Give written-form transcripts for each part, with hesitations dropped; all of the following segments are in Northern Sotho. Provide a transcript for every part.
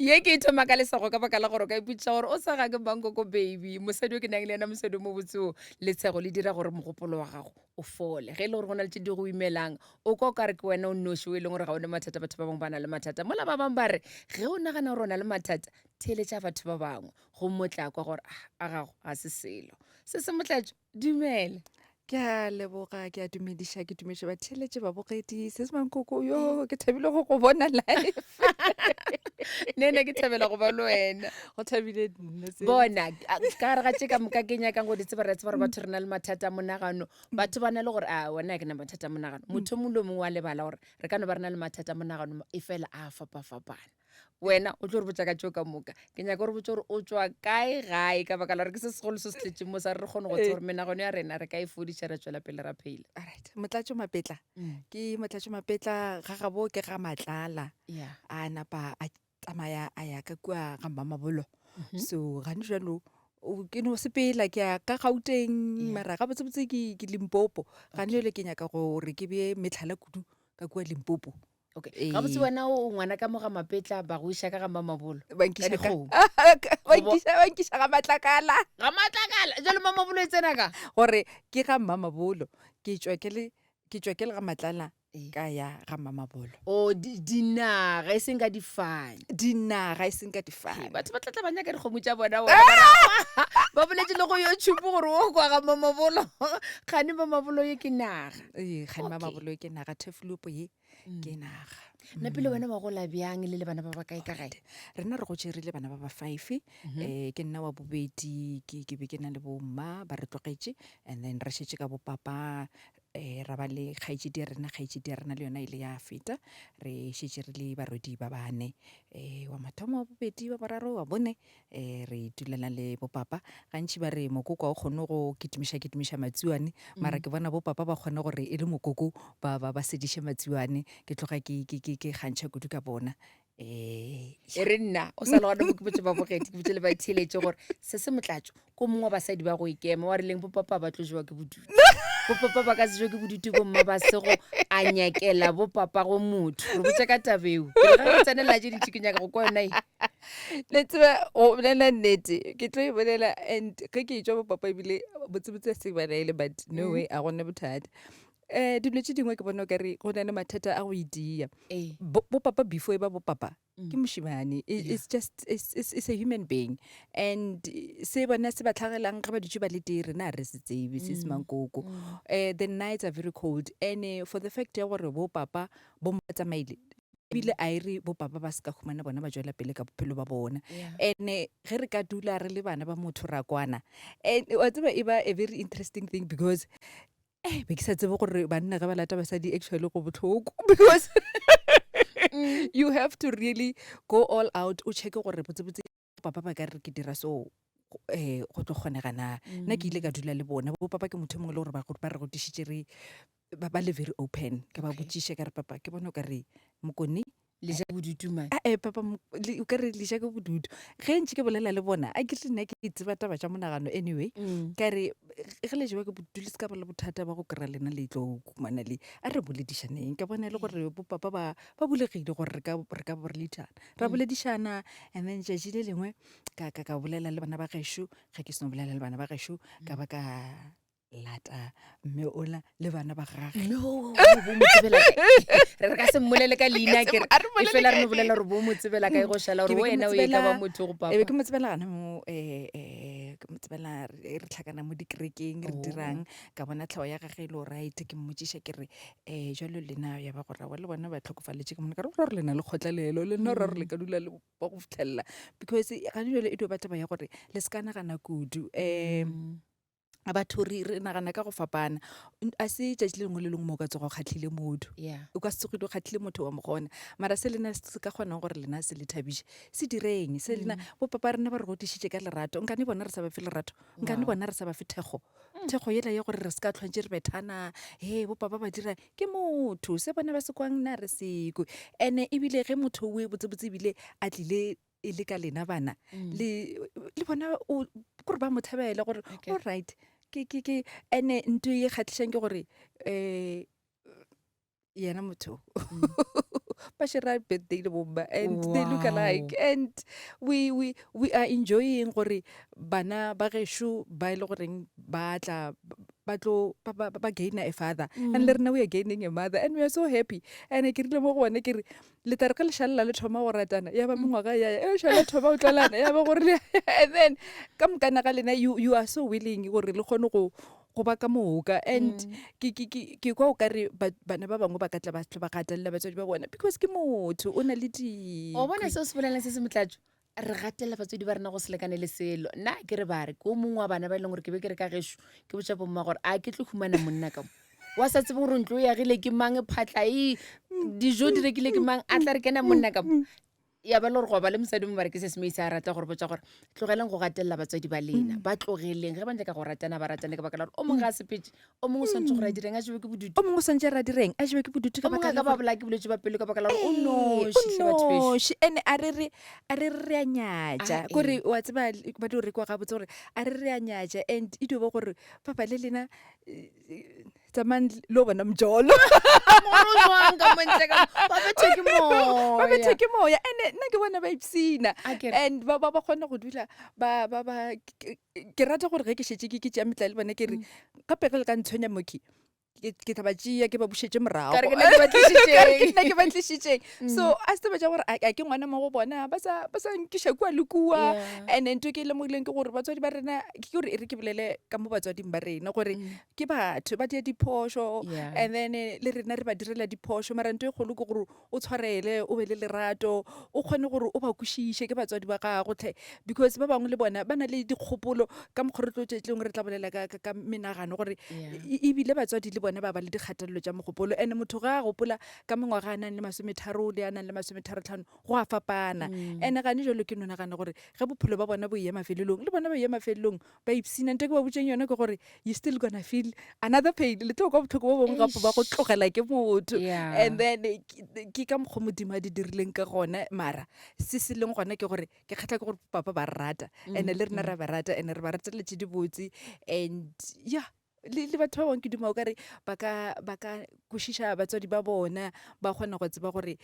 Ye ke e thoma ka lesego ka baka la gore o ka ipotšiša gore o sega ke mankoko baby. Mosadi o ke nang le yena mosadi o mobotse o. Letshego le dira gore mogopolo wa gago o fole. Ge e le gore go na le tše di go imelang, o kwa o ka re ke wena o nnoši o e leng gore ga o ne mathata, batho ba bangwe ba na le mathata. Mola ba bangwe ba re ge o nagana gore o na le mathata, theeletša batho ba bangwe gomme o tla kwa gore ah, a gago ga se selo. Se se Motlatšo, dumela. Ke a leboga, ke a dumediša, ke dumetše batheeletše babogedi. Se se mankoko yo, ke thabile go go bona live. Le nna ke thabela go ba le wena. Go thabile nna se. Bona, ka gare ga tše ka moka ke nyakang go di tseba, re a tseba gore batho re na le mathata a monagano. Batho ba na le gore, a wena ke na mathata a monagano. Motho o mongwe le o mongwe wa lebala gore re ka no ba re na le mathata a monagano, e fela a fapafapana. Wena o tlo re botša ka tšeo ka moka. Ke nyaka gore botse gore o tšwa kae gae ka baka la gore ke se segolo se se tletšeng mo sa re re kgone go tseba gore menagano ya rena re ka e fodiša ra tšwela pele ra phela. Alright, Motlatšo Mapetla. Ke Motlatšo Mapetla ga gabo ke ga Matlala. Yeah. A napa a tsamaya a ya ka kua ga Mmamabolo. So gane jalo ke no sepela ke ya ka Gauteng mara gabotsebotse ke ke Limpopo. Gane jalo ke nyaka gore ke bee metlhala kudu ka kua Limpopo. Okay. Gabotse wena o ngwana ka mo ga Mapetla ba go iša ka ga Mamabolo. Ba nkiša Ka dikgomo. Ba nkiša ba nkiša ga Matlakala. Ga Matlakala. Jalo Mamabolo e tsena ka? Gore ke ga Mamabolo. Ke tšwa ke le ke tšwa ke le ga Matlala ka ya ga Mamabolo. O dinaga e seng ka difane. Dinaga e seng ka difane. Batho ba tla tla ba nyaka dikgomo tša bona bona. Ba boletše le go YouTube gore o kwa ga Mamabolo. Kgane Mamabolo ye ke naga. Ee, kgane Mamabolo ye ke naga Turfloop ye. ke naga nna pele wena wa gola bjang le le bana ba ba kae ka gae rena re gotše re le bana ba ba five um ke nna wa bobedi ke ke be ke na le bomma ba re tlogetše and then re šetše ka bopapa um ra ba le kgaetšedi ya rena kgaetšedi ya rena le yona ile ya feta re šetše re le barwedi ba bane um wa mathomo wa bobedi wa boraro wa bone um re itulela le bopapa gantši ba re mokoko ga o kgone go kitimiša kitimiša matsuane mara ke bona bopapa ba kgone gore e le mokoko ba ba ba sediše matsuane ke tloga ke ke ke ke kgantšha kudu ka bona um e re nna o sa le gona mo ke botse babogedi ke botse le batheeletše gore se se motlatšo ko mongwe wa basadi ba go ikema wa rileng bopapa ba tlo jewa ke bodutu bopapa ba ka se jewe ke bodutu bomma ba sego a nyakela bopapa go motho re botse ka tabeo pele ga re tsenelela tše dintši ke nyaka go kwa yona e Le tseba go bolela nnete ke tlo e bolela and ge ke etšwa bopapa ebile botsebotse se ba laele but no way a gona bothata um dilo tše dingwe ke bona o kare go na le mathata a go itia Ee. bopapa before e ba bopapa ke mošemane it's just it's a human being and se bona se ba tlhagelang ge ba dutše ba le tee rena ga re se tsebe se se mankoko um the nights are very cold and for the fact ya gore bopapa bo tsamaile ebile a e re bopapa ba se ka humana bona ba tšwela pele ka bophelo ba bona and-e ge re ka dula re le bana ba motho ra kwana and wa tseba e ba a very interesting thing because eh be ke sa tsebe gore banna ge ba lata basadi actually go bohloko because you have to really go all out o checke gore botsebotse papa ba ka re ke dira so um go tlo kgonega na nna ke ile ka dula le bona bo papa ke motho mongwe le gore ba re godišitše re ba le very open ka ba botšiša ka re papa ke bona o ka re mokone le ja bodutu man ae papa o ka re le ja ke bodutu ge ntše ke bolela le bona a ke tle nna ke tseba taba tša monagano anyway ka re ge le jewa ke bodutu le se ka ba le bothata ba go kry-a lena le tlo kumana le a re boledišaneng ka bona e le gore bo papa ba ba bulegile gore re ka re ka boledišana ra boledišana and then tšatši le lengwe ka ka ka bolela le bana ba gešo ge ke seno bolela le bana ba gešo ka ba ka lata mme ola le bana ba gage no bo mo tsebela kae? re ka se mmolele ka leina ke re A re e bolele fela re ka no bolela gore bo mo tsebela kae go šala Ke gore be ke mo wena o e ka ba tsebela- motho go e be papa ke mo tsebela gana mo um ke mo tsebela re re tlhakana mo dikerekeng re Oh. dirang ka bona tlhago ya gage e le right ke mmotšiša ke re um jalo lena ya ba gore wa le bona ba tlhokofaletše ke mona ka re gore le na le kgotlelelo le nna gore le ka dula le ba go fitlhelela because ga jale e dio ba taba ya gore le se ka nagana kudu um batho re re nagana ka go fapana a se tšatši le lengwe le lengwe mo o ka tsoga o kgatlhile motho yeah o ka se tsogile o kgatlhile motho wa mogona mara se lena se ka kgonang gore lena se le thabiše se direng se lena bopapa rena ba re godišitše ka lerato nkane bona re sa ba fe lerato nkane Wow. bona re sa ba fe thekgo thekgo yela ya gore re se ka tlhwantše re bethana he bopapa ba dira ke motho se bona ba se kwang nna re se kwe ene ebile ge motho o e botsebotse ebile a tlile e le ka lena bana le le bona o kore ba mo thabela gore Okay. all right ke ke ke ene ntho e kgatlhišang ke gore um yena motho Ba share birthday le bomma and they look alike and we are enjoying gore bana ba gešo ba e le goreng ba tla ba tlo ba gaina a father and le rena we are gaining a mother and we are so happy. And ke rile mo go bone ke re le tla re ge le šalela le thoma go ratana ya ba mengwaga ya ya e šala thoma go tlwalana ya ba gore and then ka mokana ga lena you are so willing gore le kgone go ba ka moka. And ke kwa o ka re bana ba bangwe ba ka tla ba tla ba gatelela batswadi ba bona because ke motho o na le di O bona seo se bolelang se se motlatšo, re gatelela batswadi ba rena go se lekane le selo. Nna ke re ba re ke o mongwe wa bana ba e leng gore ke be ke re ka gešo ke botša bomma gore a ke tlo humana monna ka mo wa sa tsebe gore ntlo o yagile ke mang, phatla e dijo di rekile ke mang, a tla re kena monna ka mo. Ya ba le gore go ba le mosadi mo ba re ke se se a rata gore botsa gore tlogeleng go gatelela batswadi ba lena, ba tlogeleng ge ba nyaka go ratana ba ratane, ka baka la gore o mongwe ga a sepetse, o mongwe o swantse gore a direng, a jewe ke bodutu. O mongwe o swantse re a direng, a jewe ke bodutu ka o mongwe baka a ka ba bolaya ke bolwetse ba pelo ka baka la gore o noši, hle batho bešo. Noši. And a re a nyatša. Ah, Kore ee. wa tseba ba dio re kwa gabotse gore a re re a nyatša and e dio ba gore papa le lena tsamayang le o bona mjolo. Mogolo o jwang ka mo ntle ka mo? Ba bethwe ke Ba bethwe moya. ke moya. And nna ke bona ba ipsina. A ke re. And ba kgona go dula ba ke rata gore ge ke šetše ke tšea metlae le bona ke re gape ge le ka ntshwenya moki ke tla ba tšea ke ba bušetše morago. Ka re ke nna ke ba Ka re ke tlišitšeng. nna ke ba tlišitšeng. So a se taba tša gore a ke ngwana mo go bona ba sa nkiša kua le kua. And ntho e ke e lemogileng ke gore batswadi ba rena ke gore e re ke bolele ka mo batswading ba rena gore ke batho ba dia diphošo and then le rena re ba direla diphošo, mara ntho e kgolo ke gore o tshwarele, o be le lerato, o kgone gore o ba kwešiše, ke batswadi ba gago tlhe, because ba bangwe le bona ba na le dikgopolo ka mokgwa re tlo tšetleng re tla bolela ka menagano gore ebile batswadi le bona ba ba le dikgatelelo tša mogopolo. And motho ga a gopola ka mengwaga a nang le 30 le a nang le 35 go a fapana. And gane jalo ke no nagana gore ge bophelo ba bona bo eya mafelelong, le bona ba eya mafelelong ba ipsina. Ntho e ke ba botseng yona ke gore you still gonna feel another pain, le tlo kwa botlhoko bo bongwe gape ba go tlogela ke motho. And then ke ka mokgwa Modimo a di dirileng ka gona, mara se se leng gona ke gore ke kgatlha ke gore papa ba re rata and le rena ra ba rata and re ba ratela tše di botse. And yeah, le batho ba bangwe ke duma o kare ba ka kwešiša batswadi ba bona, ba kgona go tseba gore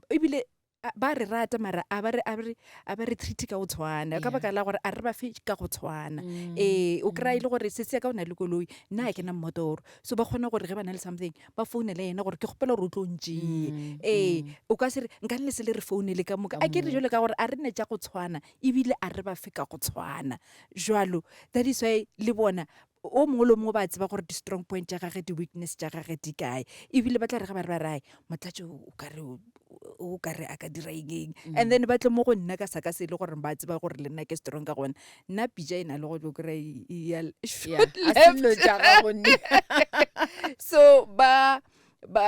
ebile ba re rata, mara a ba re treat ka go tshwana ka baka la gore a re ba fe ka go tshwana. Ee, o kry-a e le gore sesi ya ka o na le koloi, nna a ke na mmotoro, so ba kgona gore ge ba na le something ba founele yena gore ke kgopela gore o tlo ntšee. Ee, o ka se re nka le se le re founele ka moka, a ke re jalo ka gore a re ne tša go tshwana ebile a re ba fe ka go tshwana jalo. That is why le bona o mongwe le o mongwe ba tseba gore di-strong point tša gage, di-weakness tša gage di kae, ebile ba tla re ge ba re ba rae Motlatšo o ka re a ka dira eng eng, and then ba tle mo go nna ka sa ka se e le gore ba tseba gore le nna ke strong ka gona. Nna pitša e na le go tlo kry e ya Yeah, short a se dilo left. tša gago nne. So ba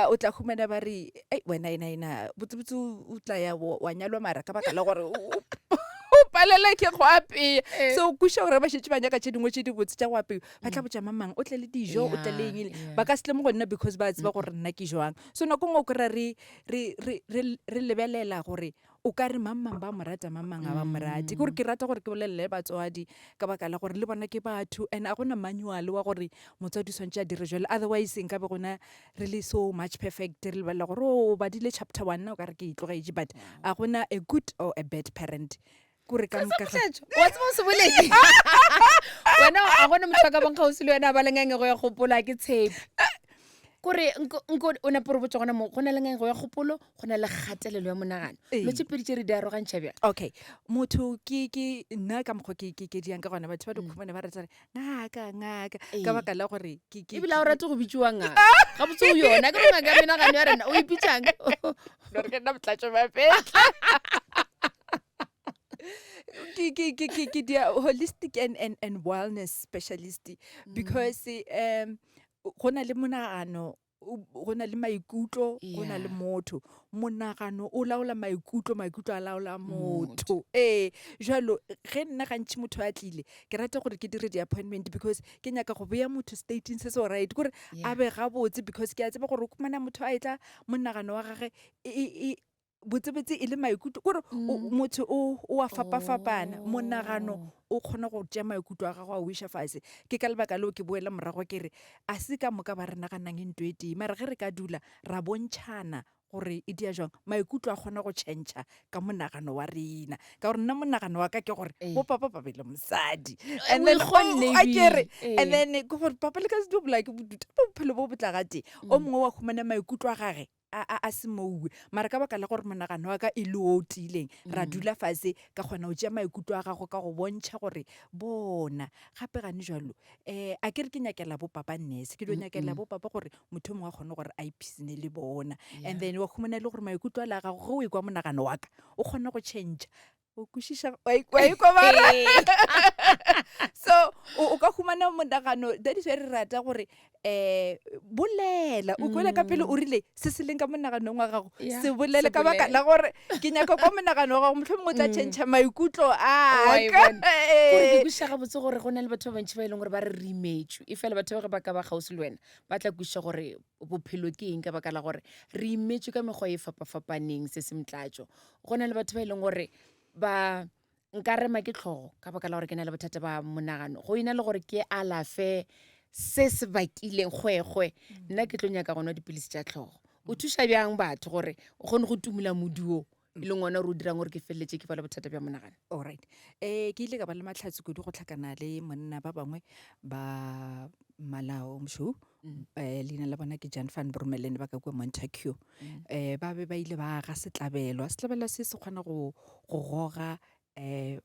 o tla humana ba re ei wena ena botsebotse o tla ya wa nyalwa, mara ka baka la gore o palela ke go apea. So kweša gore ba šetše ba nyaka tše dingwe tše dibotse tša go apewa, ba tla botša mamang o tle le dijo, o tle le eng ba ka se tle mo go nna because ba tseba gore nna ke jwang. So nako nngwe o kry-a re lebelela gore o ka re mang mang ba mo rata, mang mang ga ba mo rate. Ke gore ke rata gore ke bolelele batswadi ka baka la gore le bona ke batho and a gona manual wa gore motswadi o swantše a dire jalo, otherwise nka be gona re le so much perfect. Re lebelela gore o badile chapter 1, o ka re ke e tlogetše, but a gona a good or a bad parent, kore ka moka Motlatšo, wa tseba o se boledi wena, a gona motho a ka bang kgauswi le wena a ba le ngangego ya kgopolo, a ke tshepe kore nko o nape re botsa gona mo go na le ngangego ya kgopolo, go na le kgatelelo ya monagano. Dilo tše pedi tše re di arogantšha bjang? Okay, motho ke nna ka mokgwa ke diang ka gona, batho ba dikhumane ba rata re ngaka ngaka ka baka la gore ke Ebile ga o rate go bitsiwa ngaka, gabotse o yona ke re ngaka ya menagano ya rena, o ipitsang? No re ke nna Motlatšo Mapetla, ke dia holistic and wellness specialist because go na le monagano, go na le maikutlo, go na le motho. Monagano o laola maikutlo, maikutlo a laola motho. Ee, jalo ge nna gantši motho a tlile, ke rata gore ke dire di-appointment because ke nyaka go beya motho stateng se se right, kore a be gabotse, because ke a tseba gore o khumana motho a etla monagano wa gage botsebotse e le maikutlo, kore motho o a fapafapana. Monagano o kgona go tšea maikutlo a gago a o iša fase. Ke ka lebaka leo ke boela morago ke re a se ka moka ba re naganang e nto e tee, mara ge re ka dula ra bontšhana. gore e dia jwang maikutlo a kgona go tšhentšha ka monagano wa rena ka gore nna monagano wa ka ke gore Ee. bo papa ba be le mosadi Eh, and o then ikgonne a kere ebile. and Ee. then ke gore papa le ka se dio bolaya ke bodutu bophelo bo botla ga tee o mongwe wa humana maikutlo a gage a se mouwe mara ka baka la gore monagano wa ka e le o tiileng ra dula fase ka kgona go tšea maikutlo a gago ka go bontšha gore bona gape gane jalo um a ke re ke nyakela bo papa nurse ke dio nyakela bo papa gore motho o mongwe a kgone gore a ipsene le bona and then wa khumana le gore maikutlo a le a gago ge o e kwa monagano wa ka o kgone go change o kwešiša wa ikwa mara so o ka humana monagano that is why re rata gore um bolela o kwele ka pele o rile se se leng ka monaganong wa gago se bolele ka baka la gore ke nyaka kwa monagano wa gago motlho mongwe o tla change maikutlo aka gore ke kwešiša gabotse gore go na le batho ba bantšhi ba e leng gore ba re rimetšwe e fela batho ba ge ba ka ba kgauswi le wena ba tla kwešiša gore bophelo ke eng ka baka la gore re imetšwe ka mekgwa e fapafapaneng se se motlatšo go na le batho ba e leng gore ba nka rema ke tlhogo ka baka la gore ke na le bothata ba monagano go ena le gore ke alafe se se bakileng kgwekgwe nna ke tlo nyaka go nwa dipilisi tša tlhogo o thuša bjang batho gore o kgone go tumula moduo e leng ona gore o dirang gore ke feleletše ke ba le bothata bja monagano alright um ke ile ka ba le mahlatse kudu go hlakana le monna ba bangwe ba malao mošweu um leina la bona ke Jan van Brumelen ba ka kua Montague um ba be ba ile ba aga setlabelwa setlabelwa se se kgona go go goga um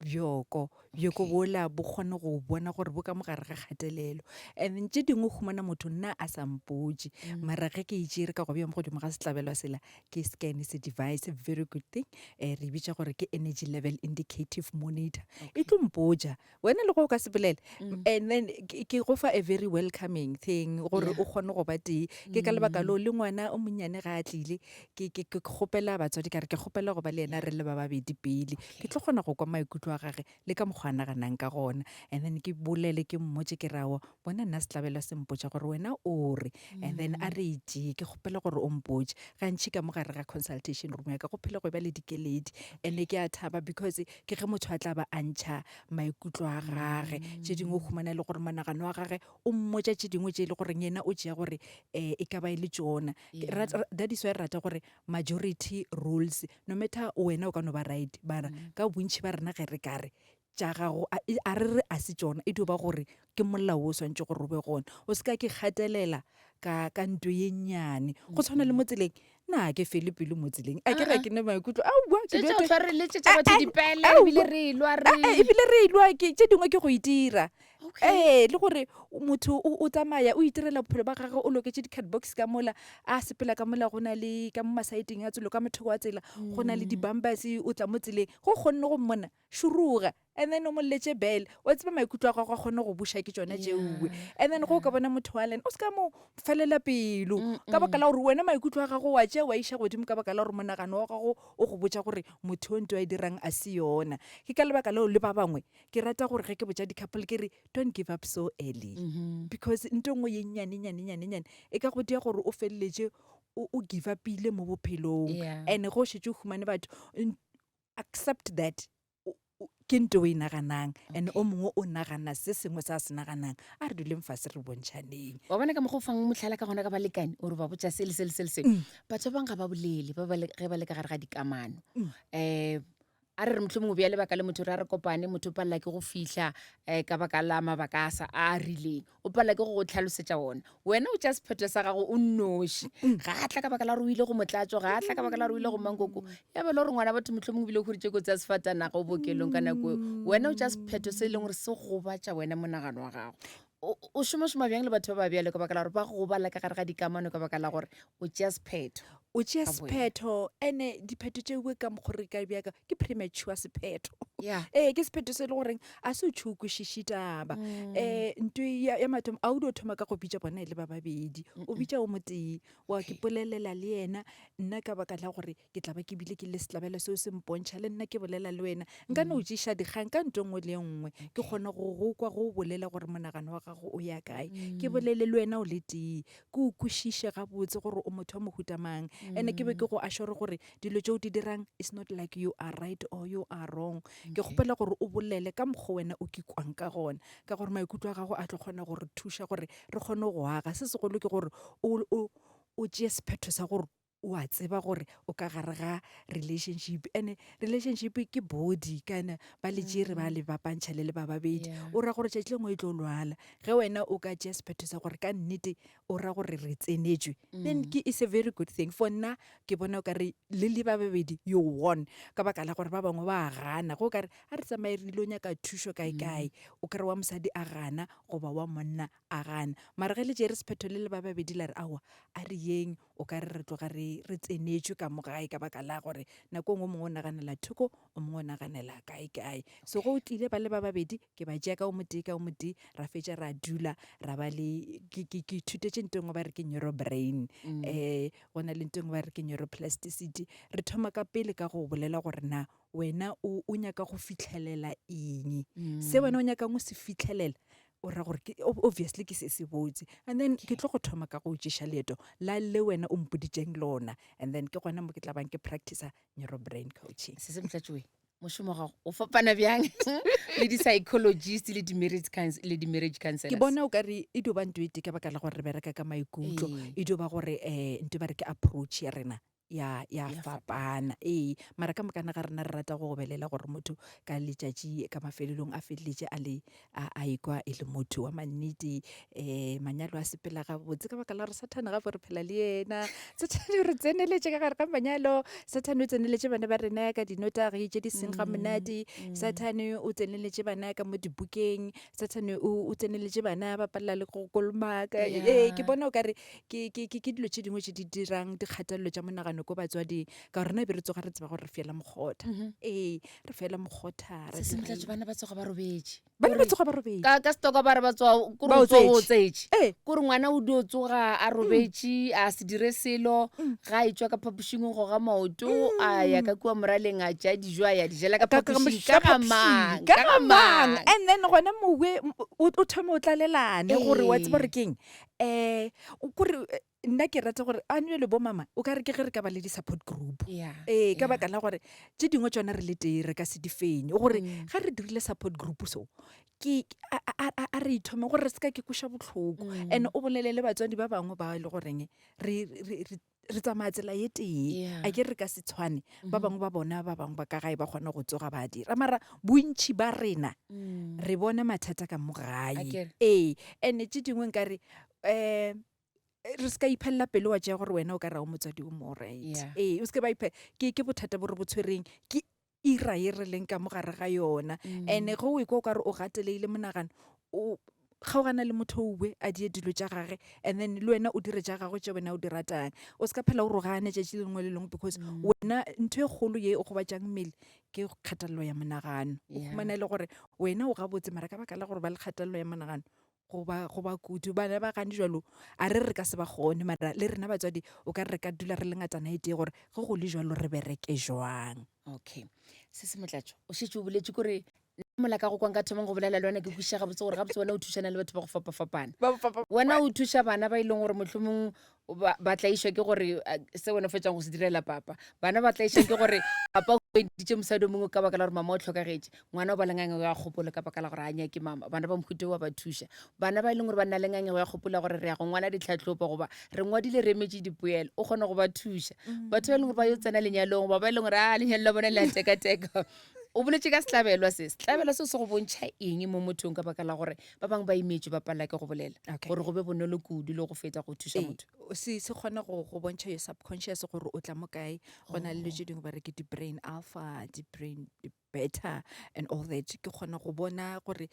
bjoko bjoko bola bo kgone go bona gore bo ka mo gare ga kgatelelo and then tše dingwe o humana motho nna a sa mpotše mara ge ke e tšere ka go bea mo godimo ga setlabelwa sela ke scan se device very good thing um re e bitša gore ke energy level indicative monitor e tlo mpotša wena le go o ka se bolele and then ke go fa a very welcoming thing gore o kgone go ba tee ke ka lebaka leo le ngwana o monnyane ga a tlile ke ke ke kgopela batswadi ka re ke kgopela go ba le yena re le ba babedi pele ke tlo kgona go kwa maikutlo a gage le ka mokgwa a naganang ka gona and then ke bolele ke mmotše ke re aowa bona nna setlabelo se mpotša gore wena o re and then a re e tšee ke kgopela gore o mpotše gantši ka mo gare ga consultation room ya ka go phela go e ba le dikeledi and-e ke a thaba because ke ge motho a tla ba a ntšha maikutlo a gage tše dingwe o humana e le gore monagano wa gage o mmotša tše dingwe tše e le goreng yena o tšea gore um e ka ba e le tšona that is why re rata gore majority rules no matter wena o ka no ba right mara ka bontši ba rena ge re ka re tša gago a re re a se tšona e dio ba gore ke molao o swantše gore o be gona o se ka ke gatelela ka ka nto ye nnyane go tshwana le mo tseleng na ke fele pelo mo tseleng a ke re ke ne maikutlo aowa ke Tše dio tša te- tshwareletše tša batho Eh, eh, dipele aowa. ebile re elwa re Eh, eh, ebile re elwa ke tše dingwe ke go itira Okay. ee le gore motho o o tsamaya o itirela bophelo ba gagwe o loketše di-cardbox ka mola a sepela ka mola go na le ka mo masaeteng a tselo ka mothoko wa tsela go na le di-bumpers o tla mo tseleng go kgonne go mmona šuruga and then o mo lletše bele wa tseba maikutlo a gago a kgone go buša ke tšona tšeoe and then go o ka bona motho wa lena o se ka mo felela pelo ka baka la gore wena maikutlo a gago wa tšea wa iša godimo ka baka la gore monagano wa gago o go botša gore motho o nto a e dirang a se yona ke ka lebaka leo le ba bangwe ke rata gore ge ke botša di-couple ke re don't give up so early because nto nngwe ye nnyane nyane nyane nyane e ka go dia gore o feleletše o give upile mo bophelong and ge o šetše o humane batho accept that ke nto o e naganang and o mongwe o nagana se sengwe se a se naganang a re duleng fase re bontšhaneng wa bona ka mokgwa o fang motlhala ka gona ka balekane ore ba botša se le se le se le se batho ba bangwe ga ba bolele ge ba le ka gare ga dikamano um a re re motlho mongwe bja lebaka le motho re a re kopane motho o palela ke go fihla um ka baka la mabaka a sa a rileng o palela ke go go tlhalosetša ona wena o tša sephetho sa gago o nnoši ga a tla ka baka la gore o ile go motlatso ga a tla ka baka la gore o ile go mankoko ya ba le gore ngwana batho motlho mongwe bile o huritše kotsi ya sefatanaga o bookelong ka nako eo wena o tša sephetho se e leng gore se gobatša wena monagano wa gago o šomašoma bjang le batho ba ba bjalo ka baka la gore ba gobala ka gare ga dikamano ka baka la gore o tšea sephetho o tšea sephetho ene diphetho tšeoe ka mokgwa re ka bjaka ke premature sephetho yeah. ee ke sephetho se e le goreng a se o tšhe o kwešiše taba um nto ya, ya mathomo a o dio thoma ka go bitša bona e le ba babedi o bitša o motee wa ke polelela le yena nna ka baka la gore ke tla ba ke bile ke le setlabelo seo se mpontšha le nna ke bolela le wena nka no tšiša dikgang ka nto nngwe le nngwe ke kgone go go kwa go bolela gore monagano wa gago o ya kae ke bolele le wena o le tee ke o kwešiše gabotse gore o motho wa mohuta mang and ke be ke go assure gore dilo tše o di dirang is not like you are right or you are wrong ke kgopela gore o bolele ka mokgwa wena o ke kwang ka gona ka gore maikutlo a gago a tlo kgona gore thuša gore re kgone go aga se segolo ke gore o tšee sephetho sa gore O a tseba gore o ka gare ga relationship, and relationship ke body kana ba le tšere ba le bapantšha le le ba babedi. O ra gore tšatši lengwe e tlo lwala. Ge wena o ka tšea sephetho sa gore ka nnete o ra gore re tsenetšwe, then ke is a very good thing. For nna ke bona o ka re le le ba babedi you won, ka baka la gore ba bangwe ba gana. Ge o ka re a re tsamaye re ile nyaka thušo kae kae, o ka re wa mosadi a gana goba wa monna a gana. Mara ge le tšere sephetho le le ba babedi la re aowa a re yeng, o ka re re tloga re re tsenetšwe ka mo gae, ka baka la gore nako e nngwe o mongwe o naganela thoko, o mongwe o naganela kae kae. So ge o tlile ba le ba babedi, ke ba tšea ka o motee ka o motee, ra fetša ra dula ra ba le, ke ke ke ithutetše nto e nngwe ba re ke neuro brain, go na le nto e nngwe ba re ke neuroplasticity. Re thoma ka pele ka go bolela gore na wena o o nyaka go fihlelela eng, se wena o nyakang go se fihlelela o ra gore ke obviously ke se se botse. And then ke tlo go thoma ka go tšeša leeto la le wena o mpoditšeng lona, and then ke gona mo ke tla bang ke practicer neuro brain coaching. Se se Motlatšoe, mošomo wa gago o fapana bjang le di-psychologist le di-marriage le di-marriage counselors? Ke bona o ka re e dio ba nto e tee ka baka la gore re bereka ka maikutlo. E dio ba gore um nto ba re ke approach ya rena ya ya fapana. Ee, mara ka mokana ga rena re rata go gobelela gore motho ka letšatši ka mafelelong a feleletše a le a a ikwa e le motho wa mannete. Manyalo a sepela gabotse ka baka la gore Sathane gape re phela le yena. Sathane o re tseneletše ka gare ga manyalo, Sathane o tseneletše bana ba rena ka dinotagi tše di seng ga monate, Sathane o tseneletše bana ka mo dibukeng, Sathane o tseneletše bana ba palela le go kolomaka. Ee, ke bona o ka re Ke, ke, ke, ke dilo tše dingwe tše di dirang dikgatelelo tša monagano ko batswading, ka gore rena e be re tsoga re tseba gore re fiela mokgotha. Ee, re fiela mokgotha, ra Se se dira Motlatšo, eng. bana ba tsoga ba robetše. Bana ba Kore tsoga ba robetše. ka, ka setoka ba re ba tsoga, kore Ba o tsoga o otsetše. otsetše. Ee. Kore ngwana o dio tsoga a robetše, a se dire selo, ga a etšwa ka phapošing o goga maoto, a ya ka kua moraleng a tšea dijo a ya di jela ka Ka- ka phapošing. moš- Ka ka ga phapošing, mang? ka Ka ga ga mang? mang? And then gona mowe o o thome o tlalelane gore wa tseba Ee. gore keng. Um kore nna ke rata gore a nwe le bo mama o ka re ke ge re ka ba le di-support group. Ee, ka baka la gore tše dingwe tšona re le tee re ka se di fenye. Gore ga re dirile support group so, ke a re ithome gore re se ka ke kweša bohloko. And o bolele le batswadi ba bangwe ba e le goreng re re tsamaya tsela ye tee. A ke re ka se tshwane, ba bangwe ba bona ba bangwe ba ka gae ba kgona go tsoga ba dira, mara bontši ba rena re bona mathata ka mo gae. Ee, and tše dingwe nkare um re se ka iphelela pelo wa tšea gore wena o ka ra o motswadi o mo right. Ee, o se ke ba iphe, ke bothata bo re bo tshwereng, ke ira ye re leng ka mo gare ga yona. And ge o ekwa o ka re o gateleile monagano, o kgaogana le motho owe a die dilo tša gage, and then le wena o dire tša gagwe tše wena o di ratang. O se ka phela o rogane tšatši le lengwe le lengwe, because wena ntho e kgolo ye o gobatšang mmele ke kgatelelo ya monagano. O khumana e le gore wena o gabotse, mara ka baka la gore ba le kgatelelo ya monagano, go ba, go ba kudu. Bana ba gane jalo, a re re ka se ba kgone, mara le rena batswadi o ka re re ka dula re le ngatana e tee gore ge go le jalo re bereke jwang. Okay. Se se Motlatšo, o šetše o boletše kore nna mola ka go kwa nka thomang go bolela le wena ke kwešiša gabotse gore gabotse wena o thušana le batho ba go fapafapana. Ba go fapafapana. Wena o thuša bana ba e leng gore mohlomong ba, ba tlaišwa ke gore se wena o fetšang go se direla papa. Bana ba tlaišwa ke gore papa o hweditše mosadi o mongwe ka baka la gore mama o hlokagetše. Ngwana o ba le ngangego ya kgopolo ka baka la gore a nyake mama. Bana ba mohuta o wa ba thuša. Bana ba e leng gore ba na le ngangego ya kgopolo ya gore re ya go ngwala ditlhahlobo goba re ngwadile re emetše dipoelo, o kgona go ba thuša. Batho ba e leng gore ba yo tsena lenyalong goba ba e leng gore a lenyalo la bona le a tekateka. O boletše ka setlabelwa se. Setlabelwa seo se go bontšha eng mo mothong ka baka la gore ba bangwe ba imetšwe ba palela ke go bolela? Okay. Gore go be bonolo kudu le go feta go thuša Ee, motho. se kgona go bontšha your subconscious gore o tla mo kae. Go na le dilo tše dingwe ba re ke di-brain alpha, di-brain beta and all that. Ke kgona go bona gore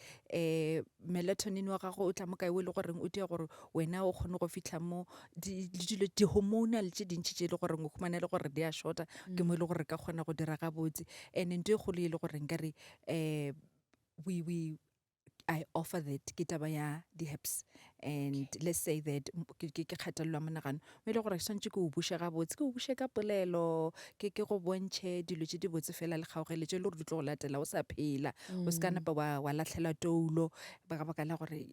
melatonin wa gago o tla mo kae, o e le goreng o dia gore wena o kgone go fihla mo le dilo di-hormonal tše dintši tše e le goreng o khumana e le gore di a shorta, ke mo e le gore ka kgona go dira gabotse. And ntho e kgolo e le gore nkare we I offer that ke taba ya di-herbs. And let's say that ke kgatelelo ya monagano, mo e le gore swantše ke o buše gabotse, ke o buše ka polelo, ke go bontšhe dilo tše di botse fela le kgaogelo tše e le gore di tlo go latela o sa phela. O se ka napa wa lahlela toulo ka baka la gore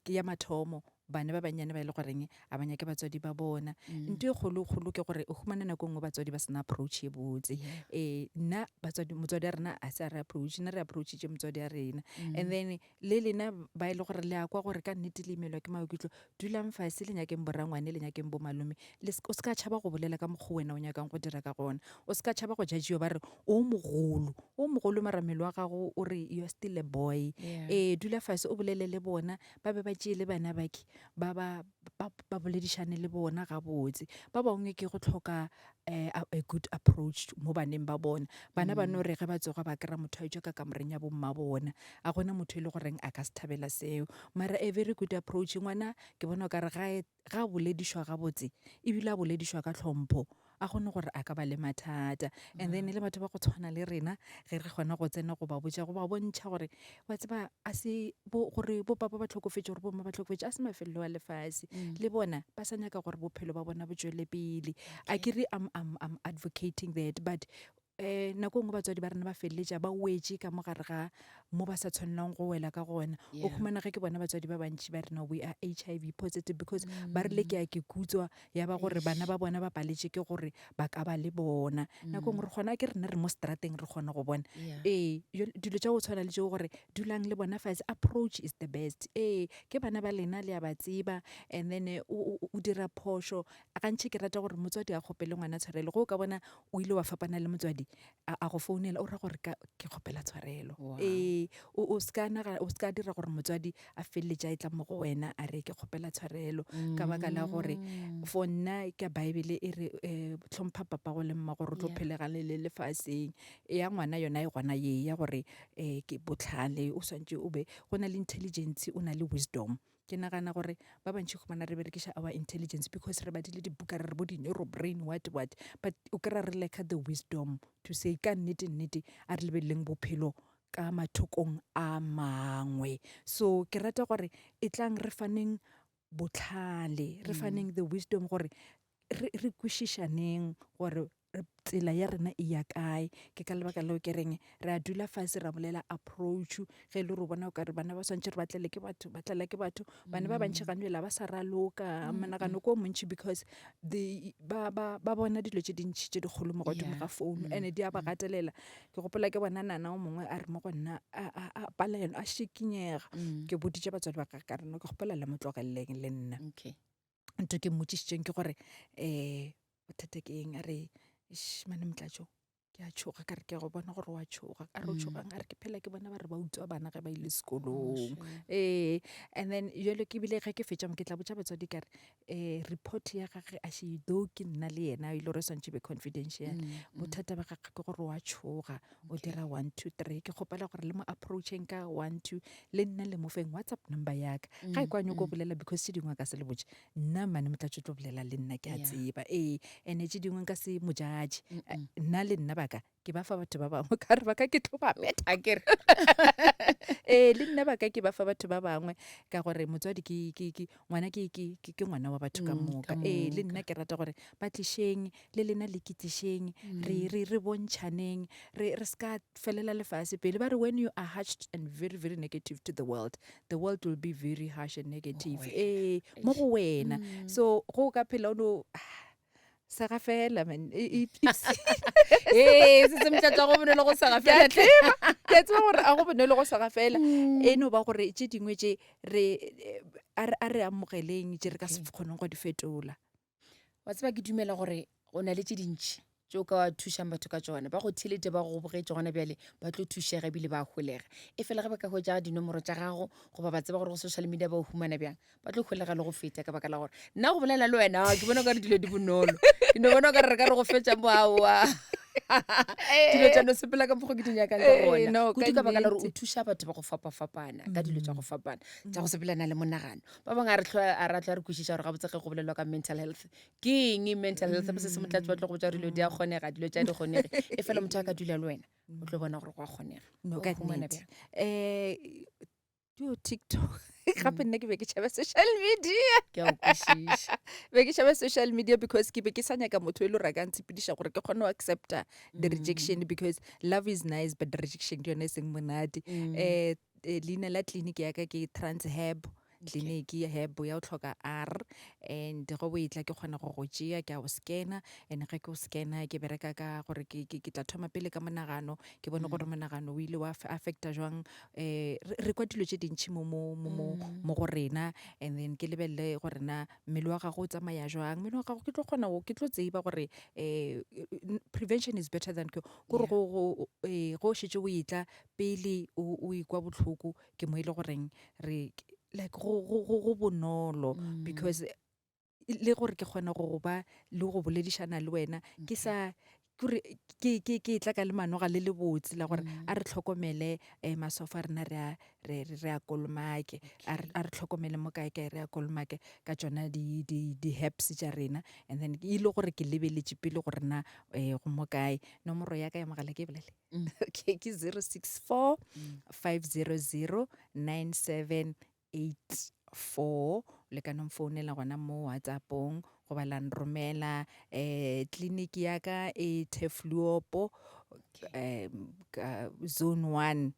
ke ya mathomo. Bana ba bannyane ba e le goreng a ba nyake batswadi ba bona. Ntho e kgolo-kgolo ke gore o humana nako e nngwe batswadi ba sena approach e botse. Ee, nna batswadi, motswadi wa rena a se a re approach, nna re approachitše motswadi wa rena. And then le lena ba e le gore le a kwa gore ka nnete le imelwa ke maikutlo, dulang fase le nyakeng borangwane, le nyakeng bo malome. Le o se ka tšhaba go bolela ka mokgwa wena o nyakang go dira ka gona. O se ka tšhaba go judge-iwa ba re o mogolo, o mogolo mara mmele wa gago o re you are still a boy. Ee, dula fase o bolele le bona. Ba be ba tšee le bana bake ba ba ba ba boledišane le bona gabotse. Ba bangwe ke go hloka um a good approach mo baneng ba bona. Bana ba no re ge ba tsoga ba kry-a motho a etšwa ka kamoreng ya bomma bona, a gona motho e le goreng a ka se thabela seo. Mara a very good approach, ngwana ke bona o ka re ga e ga a boledišwa gabotse ebile a boledišwa ka tlhompho, a kgone gore a ka ba le mathata. And then le batho ba go tshwana le rena ge re kgona go tsena go ba botša, go ba bontšha gore wa tseba a se bo gore bo papa ba hlokofetše gore bomma ba hlokofetše a se mafelelo a lefase. Le bona ba sa nyaka gore bophelo ba bona bo tšwele pele. A ke re I'm, I'm, I'm advocating that, but um nako e nngwe batswadi ba rena ba feleletša ba wetše ka mo gare ga mo ba sa tshwanelang go wela ka gona. O khumana ge ke bona batswadi ba bantši ba rena we are HIV positive because ba rile ke a ke kutswa ya ba gore bana ba bona ba paletše ke gore ba ka ba le bona. Nako e nngwe re kgona ke rena re mo strateng re kgona go bona. Ee, dilo tša go tshwana le tšeo gore dulang le bona fase, approach is the best. Ee, ke bana ba lena le a ba tseba and then o dira phošo. Gantši ke rata gore motswadi a kgopele ngwana tshwarelo. Ge o ka bona o ile wa fapana le motswadi a, a go founela o ra gore ka ke kgopela tshwarelo. Wow. Ee, o, o ska naga, o ska dira gore motswadi a feleletše a etla mo go wena a re ke kgopela tshwarelo ka baka la gore for nna ka Bible e re eh, hlompha papago le mmago gore o tlo Yeah. phelega le le lefaseng. Ya ngwana yona e gona ye ya gore eh, ke bohlale o swantše o be go na le intelligence o na le wisdom. Ke nagana gore ba bantši khumana re berekiša our intelligence because re badile dibuka re re bo di-neuro brain what what, but o kry-a re lacka the wisdom to say ka nnete nnete a re lebeleleng bophelo ka mathokong a mangwe. So ke rata gore e tlang re faneng bohlale, re faneng the wisdom gore re re kwešišaneng gore tsela ya rena e ya kae. Ke ka lebaka leo ke reng re a dula fase ra bolela approach ge e le gore o bona o kare bana ba swantšhe re ba tlele ke batho, ba tlela ke batho. Bana ba bantši gane jwale ga ba sa raloka, monagano ke o montši because they ba ba ba bona dilo tše dintši tše dikgolo mo godimo ga phone and di a ba gatelela. Ke gopola ke bona nana o mongwe a re mo go nna a a a palelwa a šikinyega. Ke boditše batswadi ba ka ka re no ke kgopela le mo tlogeleleng le nna. Ntho ke mmotšišitšeng ke gore um bothata ke eng, a re eish mane Motlatšo ke a tšhoga, ka re ke a go bona gore wa tšhoga, a re o tšhogang, a re ke phela ke bona ba re ba utswa bana ge ba ile sekolong. Ee, and then jwale ke bile ge ke fetša mo ke tla botša batswadi ka re um report ya gage a še though ke nna le yena e le gore e swantše be confidential, bothata ba gage ke gore wa tšhoga, o dira 1 2 3. Ke kgopela gore le mo approacheng ka 1 2 le nna le mo feng WhatsApp number ya ka. Ga e kwa nyoko bolela because tše dingwe a ka se le botše, nna mane Motlatšo o tlo bolela le nna ke a tseba. Ee, and-e tše dingwe nka se mo judge, nna le nna ba ka ke ba fa batho ba bangwe ka re ba ka ke tlo ba beta. Akere. Ee, le nna ba ka ke ba fa batho ba bangwe ka gore motswadi ke ke ke ngwana ke ke ke ke ngwana wa batho ka moka. Ee, le nna ke rata gore ba tlišeng le lena le ke tlišeng re re re bontšhaneng re re ska felela lefase pele. Ba re when you are harsh and very very negative to the world, the world will be very harsh and negative. Ee, mo go wena. So go ka phela o no sega fela man. Ee, se se motlatša go bonolo go sega Ke a fela. tseba, ke a tseba gore a go bonolo go sega fela. E no ba gore tše dingwe tše re a re a re amogeleng tše re ka se kgoneng go di fetola. Wa tseba ke dumela gore go na le tše dintši tše o ka thušang batho ka tšona. Ba go theeletše ba go bogetše gona bjale ba tlo thušega ebile ba holega. E fela ge ba ka hwetša dinomoro tša gago goba ba tseba gore go social media ba o humana bjang, ba tlo holega le go feta ka baka la gore nna go bolela le wena ke bona okare dilo di bonolo. Ke no bona okare re ka re go fetša mo aowa. Dilo tša no sepela ka mokgo ke di nyakang ka gona. No, ka Kudu ka baka la gore o nnete. thuša batho ba go fapafapana ka dilo tša go fapana tša go sepelana le monagano. Ba bangwe a re hlwa a ra hlwa re kwešiša gore gabotse ge go bolelwa ka mental health ke eng mental health. Se se motlatsi ba tlo go botša gore dilo di a kgonega, dilo tša di kgonege. E fela motho a ka dula le wena o tlo bona gore go a kgonega. No, O ka humana nnete. bjang? Yo TikTok. Gape nna ke be ke tšhaba social media. Ke a o kwešiša. Be ke tšhaba social media because ke be ke sa nyaka motho e le gore a ka ntshepediša gore ke kgone go accepta the rejection because love is nice but the rejection ke yone e seng monate. Leina la clinic ya ka ke Transhab. Tleliniki ya herb ya o tlhoka R and ge o etla ke kgona go go tšea ke a o scanner and ge ke o scanner ke bereka ka gore ke, ke, ke tla thoma pele ka monagano ke bone gore monagano o ile wa affecta jwang um re kwa dilo tše dintšhi mo, mo, mo, mo, mo go rena and then ke lebelele gore na mmele wa gago o tsamaya jwang mmele wa gago ke tlo kgona ke tlo tseba gore um prevention is better than cure kore go, go, eh, go šetše o etla pele o, o ikwa bohloko ke mo e le goreng re like go, go, go, go bonolo mm. because le gore ke kgona go go ba le go boledišana le wena ke sa kore ke ke ke tla ka le manoga le le botse la gore mm. a re tlhokomele eh, maswafo a rena re a re re a kolomake a re a re tlhokomele mo kae kae re a kolomake ka tsona di di di herbs tša rena and then e le gore ke lebeletše pele gore na eh, go mo kae nomoro ya ka ya mogala ke e bolele mm. okay ke 064 500 9784 le ka no mfounela gona mo whatsappong goba la nromela um tleliniki ya ka e Turfloop um ka zone 1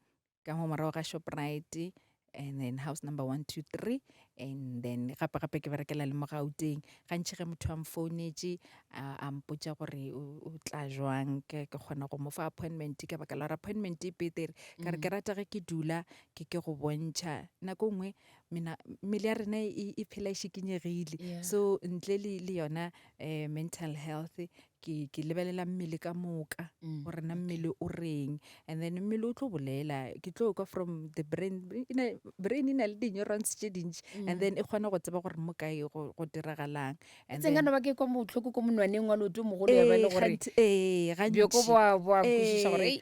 ka mo morago ga Shoprite and then house number 123 and then gape gape ke berekela le mo Gauteng gantši ge motho a mfounetše a mpotša gore o tla jwang ke kgona go mo fa appointment ka baka la gore appointment e petere ka re ke rata ge ke dula ke ke go bontšha nako nngwe mena mmele ya rena e, e phela e šikinyegile so ntle le le yona um mental health ke ke lebelela mmele ka moka mm. gore na mmele o reng and then mmele o tlo bolela ke tlo kwa from the brain brain e na le di-neurons tše dintši mm. and then e kgona go tseba gore mo kae go diragalang tse nka no ba ke kwa botlhoko ko monwaneng wa leoto mogolo ya ba e le gore ee bjoko bo a bo a kwešiša gore ei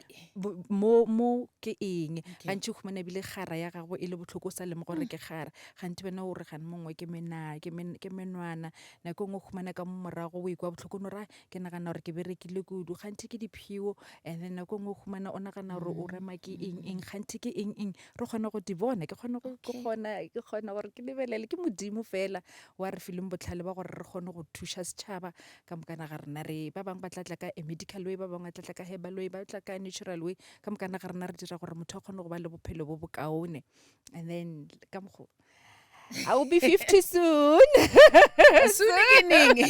mo mo ke eng gantši o khumana ebile kgara ya gago e le botlhoko o sa lemo gore mm. ke kgara gantši wena o re gane mongwe ke mena ke menwana nako e nngwe o khumana ka mo morago o ikwa botlhoko no ra ke nagana gore ke berekile kudu gantši ke diphio and then nako e nngwe o khumana o nagana gore o rema ke eng eng gantši ke eng eng re kgona go di bona ke kgona go ke kgona ke kgona gore ke lebelele ke modimo fela wa re fileng botlhale ba gore re kgone go thuša setšhaba ka mokana ga rena re ba bangwe ba tla tla ka a medical way ba bangwe ba tla tla ka herbal way ba tla ka natural way ka mokana ga rena re dira gore motho a kgone go ba le bophelo bo bokaone and then ka mokgo I will be 50 soon. Soon ke neng?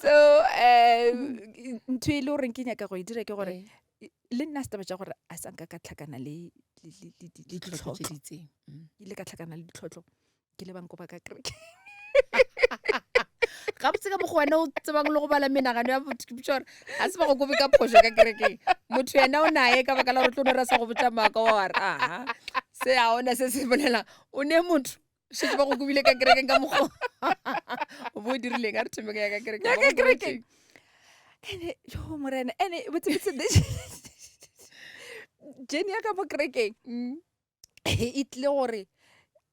So um ntho e le goreng ke nyaka go e dira ke gore eh. le nna se taba tša gore a sa nka ka tlhakana le ditlhotlho tse di itseng mm. ile ka tlhakana le ditlhotlho ke le banko ba ka kereke gabotse ka mokgwa wena o tsebang le go bala menagano ya botho ke botsa gore ga se ba go kobe ka phoso ka kerekeng motho yena o naye ka baka la gore tlo no ra sa go botsa maaka wa re aha se a ona se se bolelang o ne motho šetse ba go kobile ka kerekeng ka mokgwa o bo o dirileng a re thome ka ya ka kerekeng Ya ka kerekeng. Ene yo morena ene botsebotse jane ya ka mo kerekeng Mm. e tlile gore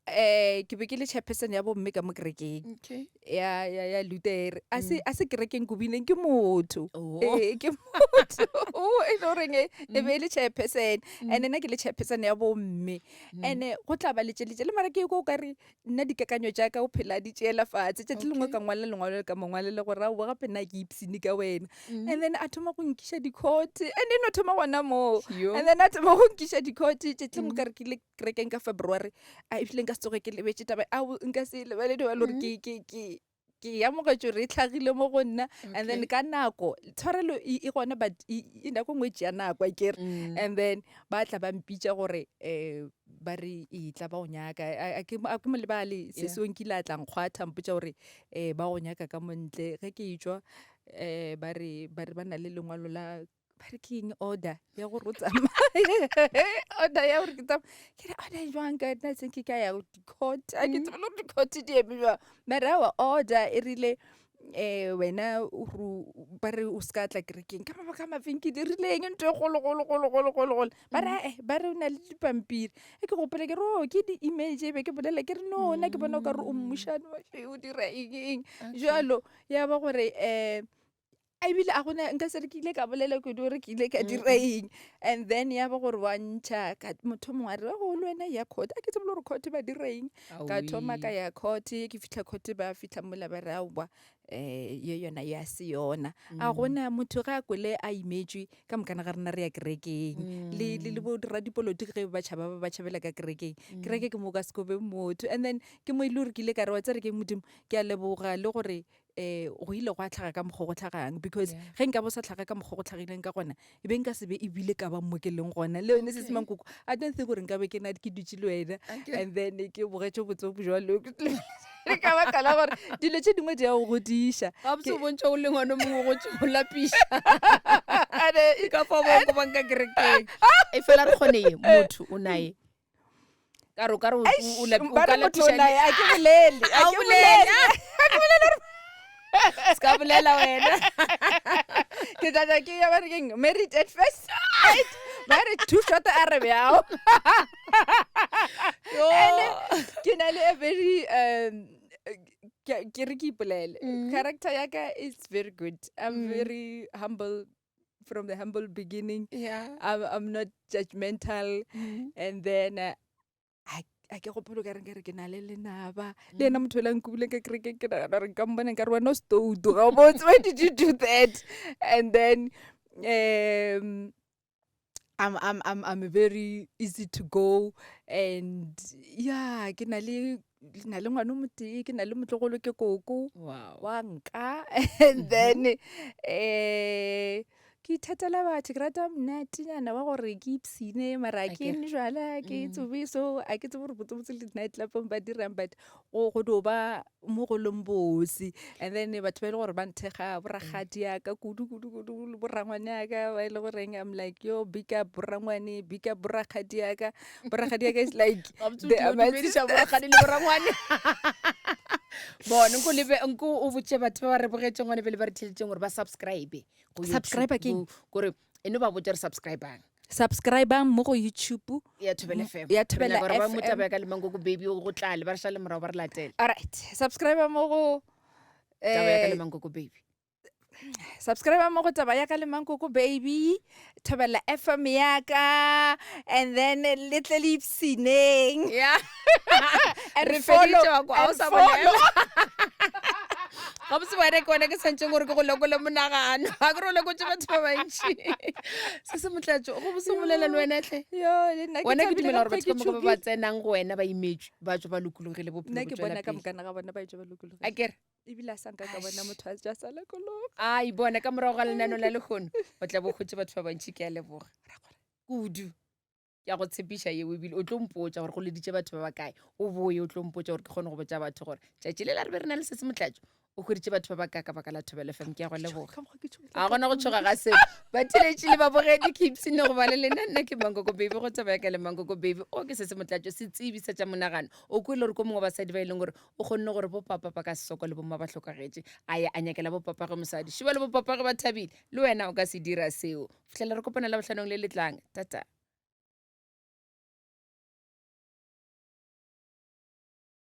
um ke be ke le chairperson ya bomme ka mo kerekeng Okay. ya ya ya lutere a se a se kerekeng ko bineng ke motho Oh. ee ke motho o e le goreng e e be e le chairperson and nna ke le chairperson ya bomme and go tla ba letšeletše le mara ke ko o kare nna dikakanyo tša ka o phela di tšeela fatshe tšatši lengwe ka ngwala lengwalo ka mo ngwalele gore aowa gape nna ke ipsene ka wena mm. and then a thoma go nkiša di-court and then o thoma gona moo and then a thoma go nkiša di-court tšatši lengwe mm. ka re ke ile kerekeng ka february a ebile nka se tsoge ke lebetše taba ao nka se lebale di ba le gore mm. ke ke ke amogetšo re tlhagile mo go nna and then ka nako tshwarelo e e gona but e e nako nngwe e tšea nako akere mm. and then ba tla ba mpitša gore um ba re e tla ba go nyaka a ke mo lebale se seo nkile a tla nkgwatha mpotša gore um ba go nyaka ka montle ge ke etšwa um ba re ba re ba na le lengwalo la ba re ke eng order ya gore o tsamaye order ya gore ke tsamaye ke re order jwang ka nna se ke ka ya di-court a ke tsebe le gore di-court di eme jwang mara aowa order e rile um wena ba re o se ka tla kerekeng ka mabaka a mafeng ke dirileng ntho e kgolo kgolo kgolo kgolo kgolo kgolo ba re ae ba re o na le dipampiri e ke gopole ke re o ke di-email tše be ke bolela ke re no nna ke bona o ka re o mmušane o dira eng eng jalo ya ba gore um. Ebile a gona nka se re ke ile ka bolela kudu gore ke ile ka dira eng. And then ya ba gore wa ntšha ka motho mongwe a re go le wena ya court. A ke tsebe le gore court ba dira eng. Ka thoma ka ya court, ke fihla court ba fihla mola ba re aowa um ye yona ya se yona. A gona motho ge a kwele a imetšwe ka mokana ga rena re ya kerekeng. Le le le bo radipolotiki ge ba tšhaba ba ba tšhabela ka kerekeng. Kereke ke mo o ka se kobe motho. And then ke mo e le gore ke ile ka re wa tseba ke eng Modimo ke a leboga le gore um go ile gwa tlhaga ka mokgwa go tlhagang because ge nka bo sa tlhaga ka mokgwa go tlhagileng ka gona e be nka se be ebile ka ba mo ke leng gona le yone se se mankoko I don't think gore nka be ke na ke dutše le wena and then ke bogetše botse bo jalo ka baka la gore dilo tše dingwe di ya go godiša gabotse o bontšha o le ngwana o mongwe go tše go lapiša ka fa bo ko banka kerekeng e fela re kgone ye motho o naye ka re o ka re o- o- o lapi- o ba ka re motho lapiša o naye a ke bolele a A o ke bolele. bolele se ka bolela wena ke tla tla ke ya ba re keng married at first sight ba re too short a re bjao Yo. ke na le a very um ke ke re ke ipolele character ya ka is very good I'm very humble from the humble beginning yeah I'm, I'm not judgmental mm. and then uh, a ke gopolo ka reng ka re ke na le lenaba le ena motho o la nkubile ka kereke ke nagana gore nka mmone nka re wena o stoutu ga botse why did you do that and then um I'm, I'm, I'm, I'm very easy to go and yeah ke na le na le ngwana o motee ke na le motlogolo ke koko wow. wa nka and then um ke ithatela batho ke rata monatenyana wa gore ke ipsine mara a ke nwe jwala ke tsobe so a ke tsebe gore botsebotse le di-night clubong ba dirang but go go dio ba mo go leng bose and then batho ba e le gore ba nthekga borakgadi ya ka kudu kudu kudu le borangwane ya ka ba e le goreng I'm like yo big up borangwane big up borakgadi ya ka borakgadi ya ka is like Gabotse o they tlile are o my dumediša sisters. borakgadi le borangwane bone nko lebe nko o botše batho ba ba re bogetšeng gone pele ba re theletšeng gore ba subscribe go YouTube, Subscribe keng? gore e no ba botša re subscribang subscribang mo go youtube ya Thobela FM ya Re Thobela nyaka gore ba FM. mo taba ya ka le Mankoko baby go tlale ba re šale morago ba re latele alright subscribe mo go taba ya ka eh, le Mankoko baby subscribe mo go taba ya ka le Mankoko baby Thobela FM ya ka and then le tle le ipsineng yeah And re follow, feditše wa kwa, ha o and sa follow. bolela gabotse wena ke wena ke swantseng gore ke go lekole monagano ga ke re o lekotse batho ba bantši se se motlatso go bose go bolela le wena tlhe yo le nna wena ke thabile dumela ka gore batho mokgwa ka ke moka ba ba tšhogile. tsenang go wena ba imetswe ba tswa ba lokologile bophelo nna bo ke tswela bona ka pele mokana ga bona ba etswa ba lokologile a kere ebile a sanka ka bona motho a ja sa lokologa a e bona ka morago ga lenano la lekgono o tla bo kgotse batho ba bantši ke a leboga kudu ke a go tshepiša yeo ebile o tlo mpotša gore go leditše batho ba ba kae o boye o tlo mpotša gore ke kgone go botša batho gore tšatši le la re be re na le se se motlatšo o hweditše batho ba ba ka ka baka la Thobela FM ke a go leboga Ka mokgwa ke tšhogile a gona go tšhoga ga seo batheletši le babogedi keeps ne go ba le lena nna ke Mankoko baby go taba ya ka le Mankoko baby o ke se se motlatšo se tsebi sa tša monagano o kwele gore ko mongwe wa basadi ba e leng gore o kgonne gore bopapa ba ka se sokole bomma ba hlokagetše a ya a nyakela bopapage mosadi šiba le bopapage ba thabile le wena o ka se dira seo fihlela re kopana la bohlanong le letlang tata.